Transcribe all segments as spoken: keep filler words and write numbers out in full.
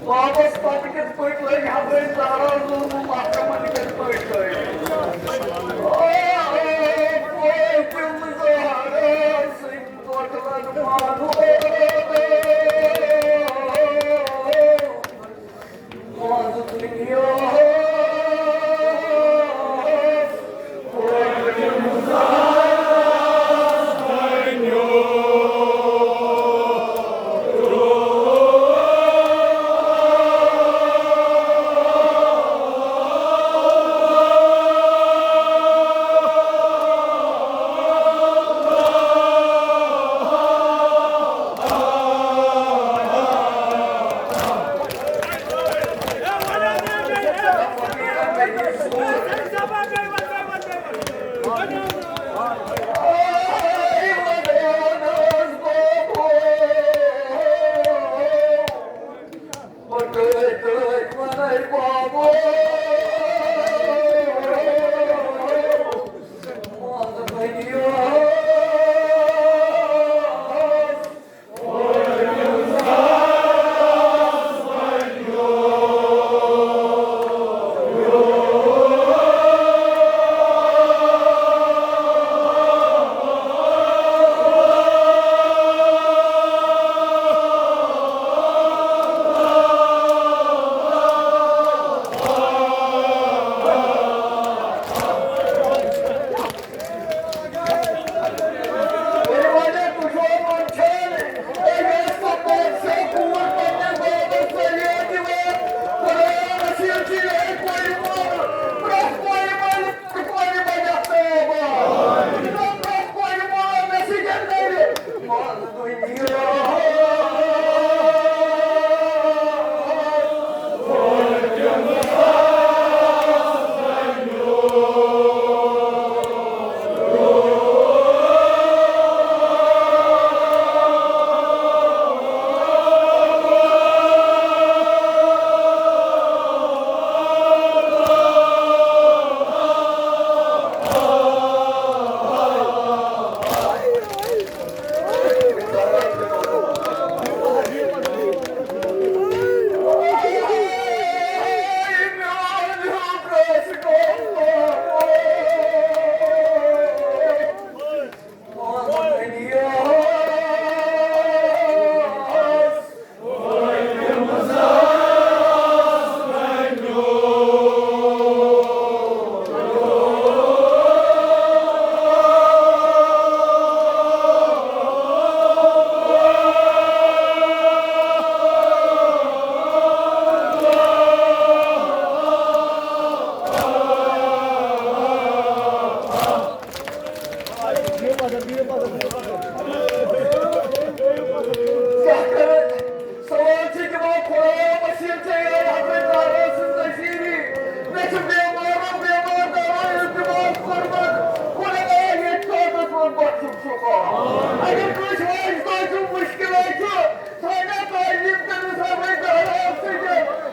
واپس پتہٕ کِتھ پٲٹھۍ لٔگۍ حضرت زہرا زوٗ محکمن کِتھ پٲٹھۍ لٔگۍ؟ آ، آ، فاطمہ زہرا سٕنٛدۍ دۄکھٕ لَگ مانو۔ کیٛاہ کرٕ؟ سوال چھِ تِمو خۄدایا، بصیٖر ژےٚ یِہوٚے حضرت زہرا سٕنٛز نصیٖبی۔ مےٚ چھُ بیمارو بیمار دوا التماس کوٚرمُت۔ خۄدایا، ییٚتہِ چھُ اَتَس منٛز بخشُن شُکر۔ اگر کٲنٛسہِ واجہِ دۄہ چھُ مُشکِلٕے چھُ، سانٮ۪ن تعلیٖم کٔرِو سا وۄنۍ دۄہراو سۭتۍ۔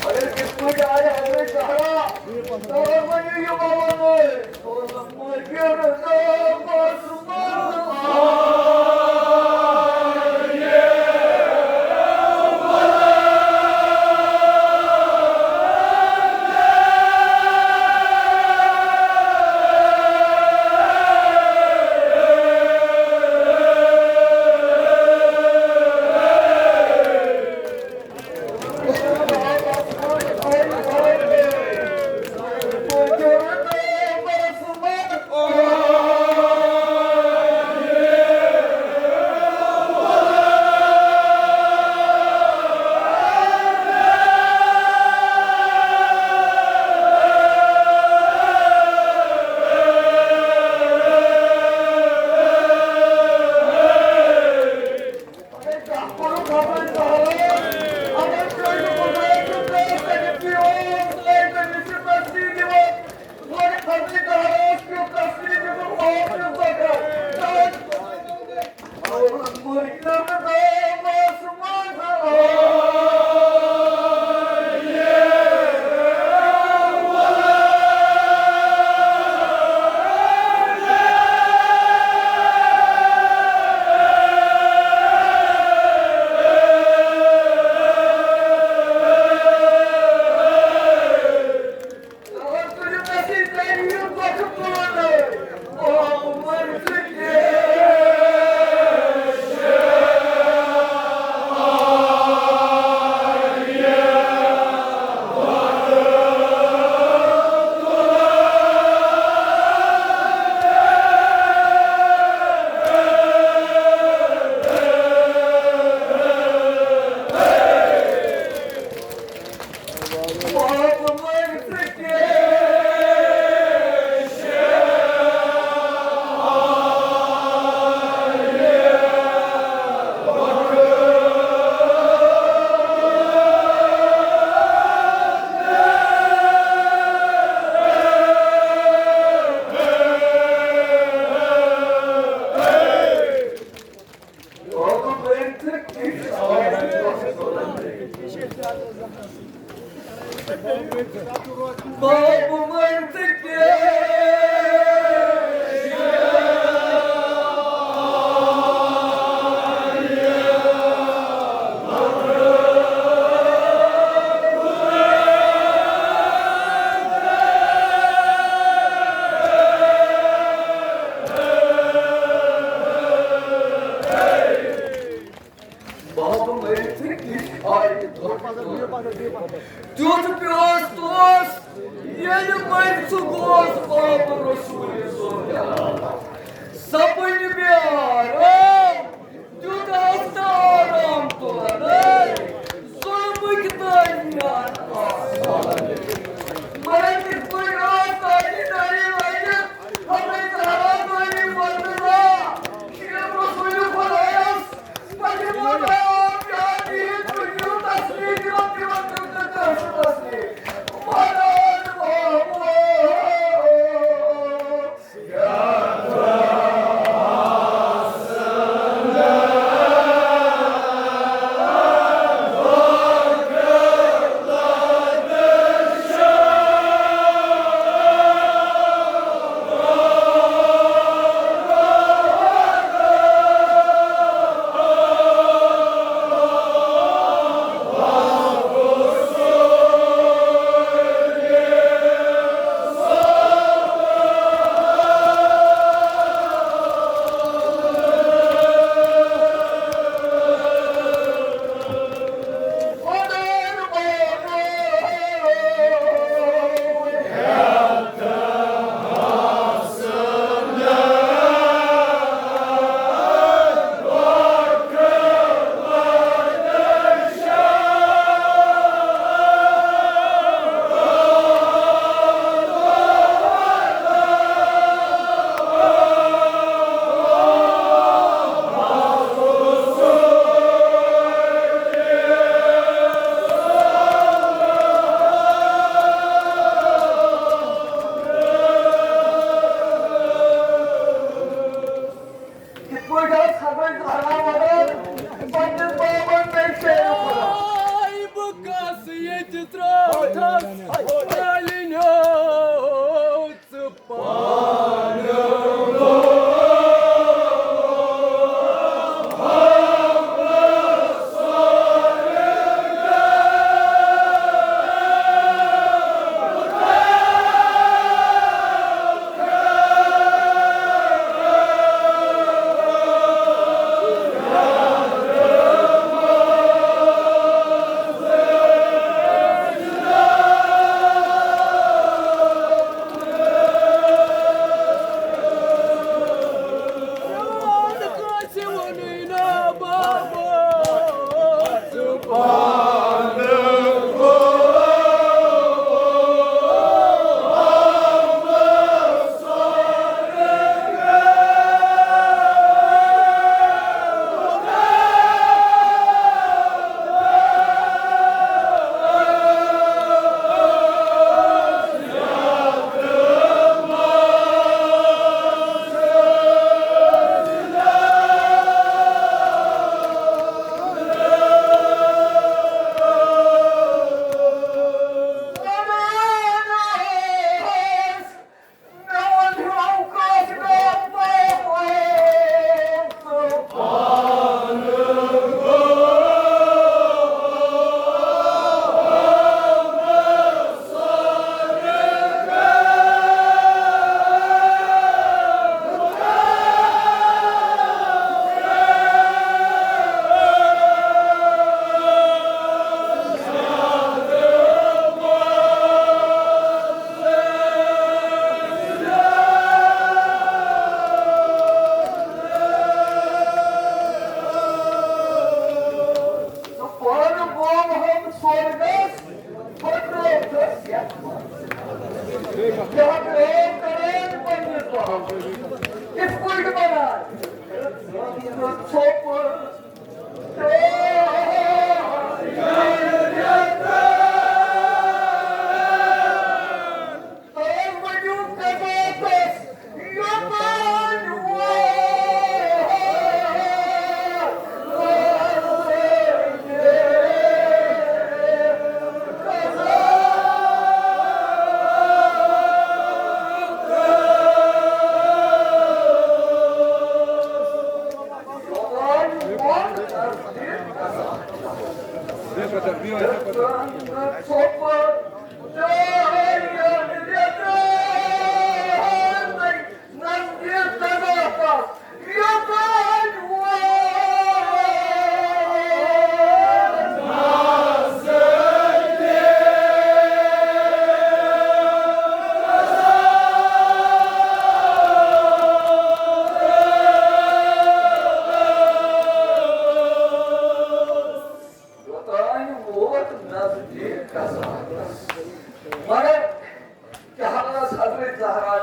اگر کِتھ پٲٹھۍ آیہِ حضرت زہرا، تور ؤنِو یہِ وَنُن۔ بابہٕ مٔرِتھ کِتھ آیہِ دۄہ؟ تیُتھ پیوس توس، ییٚلہِ مٔرِتھ گوس بابہٕ رسول زوجہان۔ سپٕنۍ مےٚ آرام، تیُتھ آسہِ نہٕ آرام تورے۔ ظُلمٕکۍ دٲنیان آسان۔ مگر کِتھ پٲٹھۍ ٲس تاجہِ دٲری لٲگِتھ؟ حضرت زہرا دٲری مرتضیٰ، شیخ رسول خدایس، پتہٕ ووت آب یاد یہِ دُنیاہُک تسبیح دِوان، دِوان، دِوان، دِوان، دِوان، دِوان، دِوان۔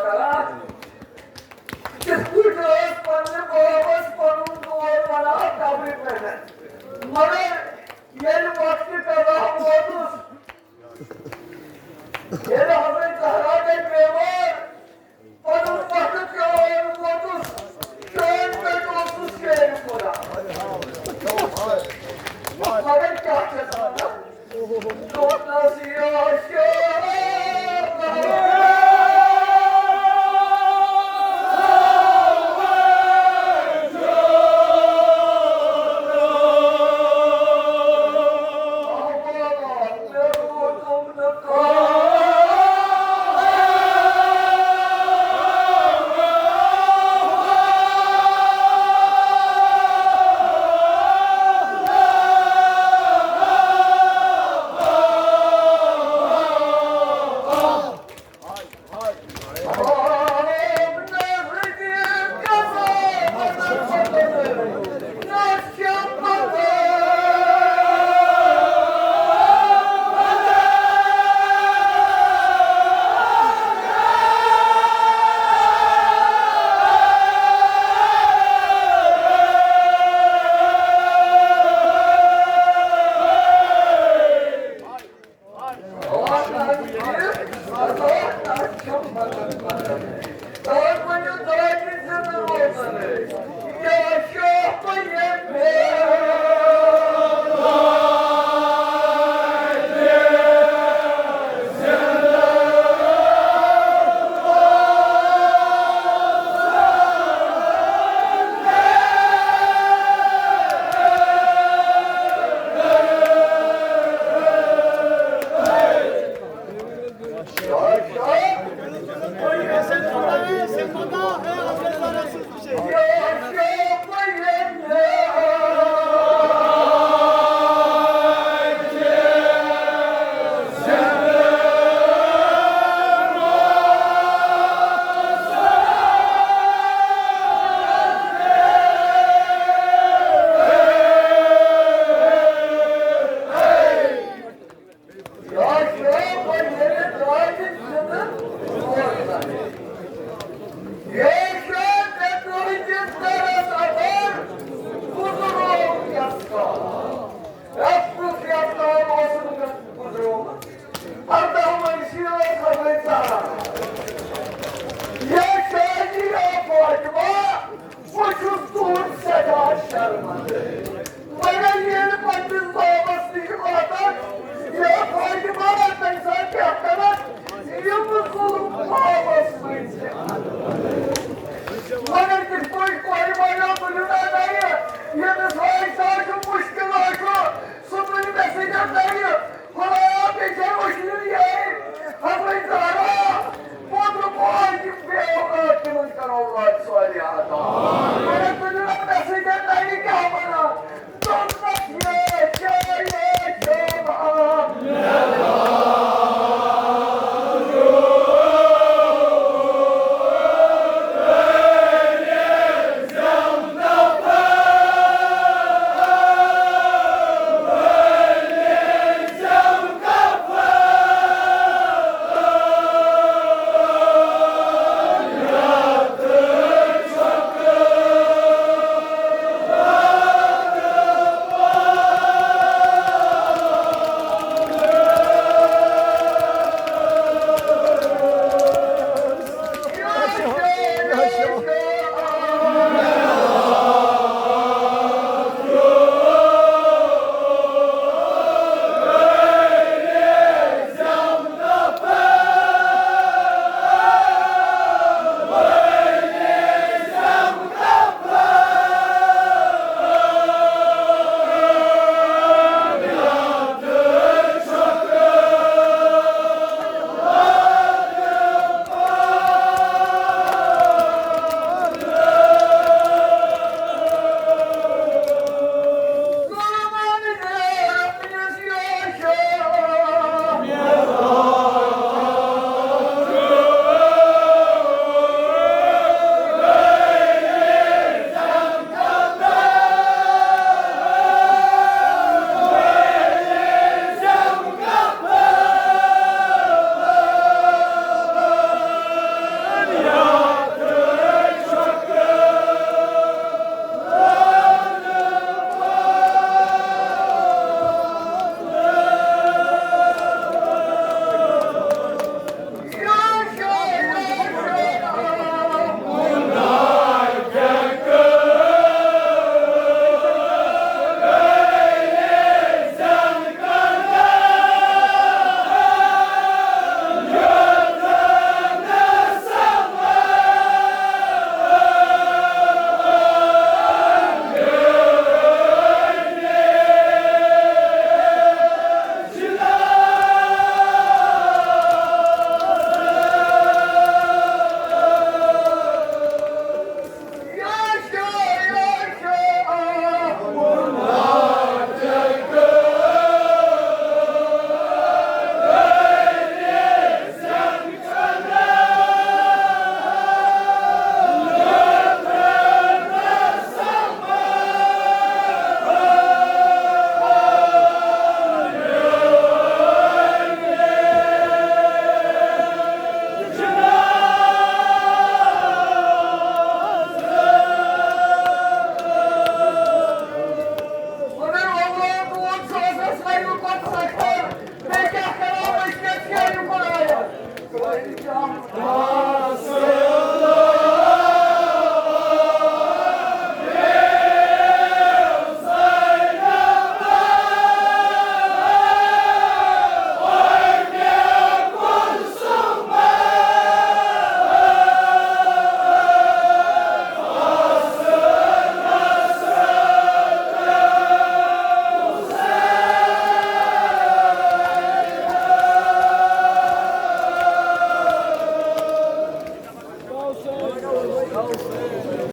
کران۔ کِتھ پٲٹھۍ ٲس پننہِ بابس پنُن دود ونان قبرِ پٮ۪ٹھ؟ مگر ییٚلہِ وقتِ قضا ووتُس، ییٚلہِ حضرت زہرا گٔے بیمار، پنُن وقت قرار ووتُس، شٲمۍ پٮ۪ٹھ اوسُس شیرِ خدا۔ مگر کیٛاہ چھَس وَنان؟ دوٚپنَس، یا شیخ، ارداہ ؤرشی ٲس حضرت زہرا۔ یا شاہی یا فاطمہ، بہٕ چھُس تُہُنٛد سٮ۪ٹھاہ شرمندٕ۔ مگر ییٚلہِ پننِس بابس نِش واتان، یا فاطمہ، تَمہِ ساتہٕ کیٛاہ کران؟ یِم ظُلم بابس پٔتۍ۔ مگر کِتھ پٲٹھۍ کورِ بنیو دُنیا دایہِ، ییٚمِس حٲج صٲب چھُ مُشکِل آسُن، سُہ تُلہِ مےٚ سۭتۍ دَرِ۔ خدایا، بیٚیہِ چھےٚ وٕچھنہِ یہِ حضرت زہرا، پوٚتُس کورِ تِم بے اولاد، تِمن کر اولاد صالحہ عطا۔ مگر تُلہِ نہٕ مےٚ سۭتۍ دَرِ، کیٛاہ وَنان؟